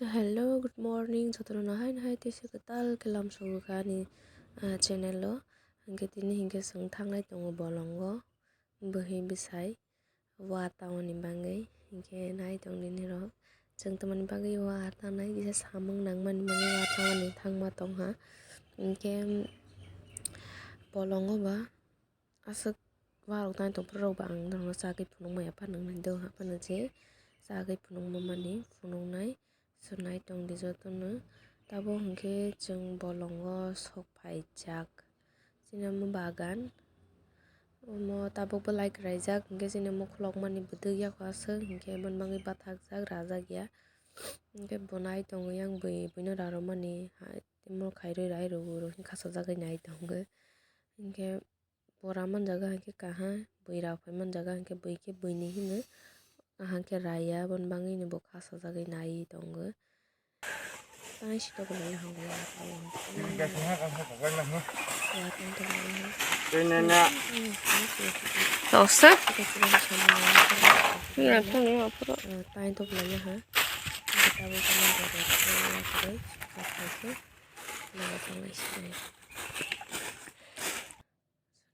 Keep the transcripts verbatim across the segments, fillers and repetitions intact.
Hello, good morning. Jotono nahai nahai tei se kwtal khe lamsogwi kha ani, ah, channel o. Hinkhe tini hinkhe chwng thanglai tongo bolongo, bwhwi bwsai wa tamani bagwi. Hinkhe nai tong nini rok, chwng tamani bagwi wa tanai kisa samung nangmani bagwi wa tamani thangma tongha. Hinkhe bolongo ba aswk warok nai tongphuru rok ba ang norokno chagwi phunukmaya phano wngnai do haphano je chagwi phunukma mani phunuknai so nai tongdi jotono. Tabuk hinkhe chwng bolongo sok phaijak chini omo bagan omo tabuk belai kwlaijak hinkhe chini omo khulokmani bwdwk yakho aswk hinkhe boni bagwi bathakjak rajak ya hinkhe bo nai tongo yang bui buino rarwmani hai tei mo khairwi rai rw uro hinkhe khachajagwi nai tongo hinkhe. Bora manjaga hinkhe kaha, bwira phai manjaga hinkhe bwikhe bwini hino, ahangkhe raya, aboni bagwino bo khasajagwi naiwi tongo. Tei sito belai hango ya, Toksa? Tei to belai ha.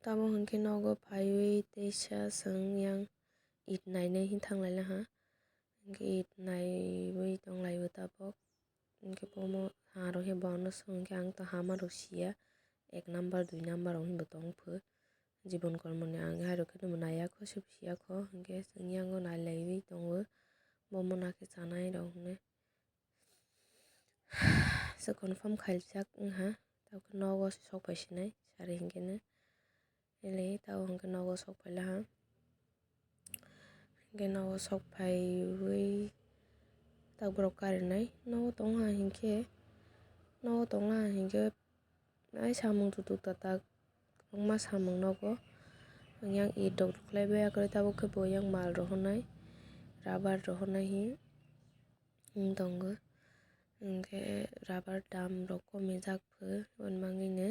Tabuk hinkhe nogo phaiwi teisa chwng yang it nainai hin thanglai laha. Hinkhe it naiwi tonglaibo tabuk. Hinkhe bomo harok khe bono swng khe ang to hama rok siya. Ek number, dui number rok hinbo tongphu. Jibon kormoni ang hairok khe naiya kho, sebo siya kho. Hinkhe chwng yango nailaiwi tongo. Bomo nakhe chanai rok hinwi. Se confirm khaijak wngha, tabuk nogo se sok phai sinai, sari hinkhe no. Ele tabuk hinkhe nogo sok phai laha. Hinkhe nogo sok phaiwi tabuk borok karinai. Nogo tongha hinkhe, nogo tongha hinkhe, ai samung tutuk tatak, kwbangma samung nogo. Yang it rok rwkhlai bai, akwrwi tabuk khe bo yang mal rohornai, rubber rohornai hi. Wng tongo. Hinkhe rubber dam rok komijak pho, aboni bagwino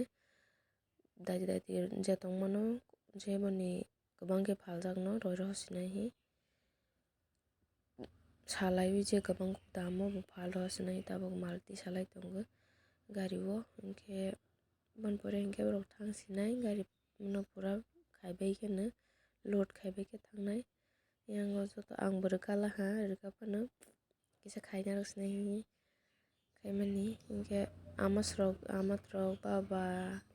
daiti daiti je tongmano, je boni kwbang khe phaljakno roi rw sinai hi. Salaiwi je kwbang damo bo phal rw sinai, tabuk mal tisalai tongo gari o. Hinkhe boni pore hinkhe borok thang sinai, gari no pura khaibai kheno load khaibai khe thangnai. Yang o joto ang bo rwkha laha, rwkha phano kisa khaina rw sinai hinwi khaimani. Hinkhe ama srok, ama throk, baba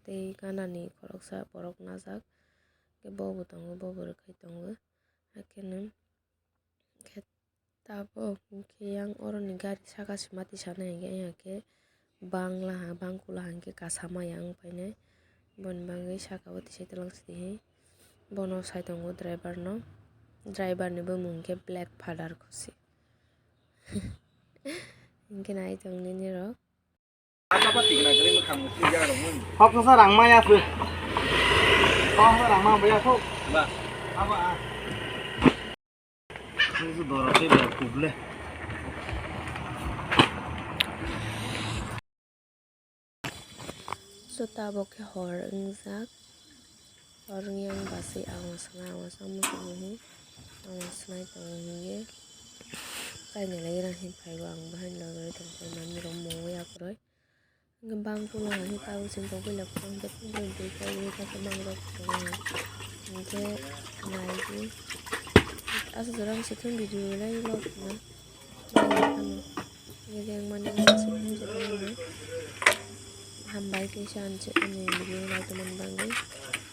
tei ganani khoroksa borok najak. Hinkhe bobo tongo, bobo rwkhai tongo. Hakhe nwng khe tabuk hinkhe yang oroni gari saka se mati sana hinkhe, hinkhe bangla ha, bangkula ha hinkhe kasa maya wng painai. Boni bagwi saka o tisai twlang sidi hi. Bono sai tongo driver no. Driver ni bumung hinkhe Black Father Khosi. Hinkhe nai tong nini rok. Hok sa rang maya se. Hok sa rang ma baya ko. Ba. Aba a. Itu dorok tei ba kuble. So tabuk khe hor wngjak. Hor wngya ang basui awas wngya, awas wngya muchung muchung. Awas nai tongo hinkhe. Kainwi lai rang hin phaibo ang bahai logwi tongthai manwi rok mungwi akwrwi. Hinkhe bangkula hai tabuk chini tabuk puila phone tei phone tei tei tei tei tei mangrok tongo. Hinkhe naidi aswk jora ang se thung video lai vlog na. Hinkhe ang mani aswk thung se thung no. Hambai khe se ang se ani video lai tongmani bagwi.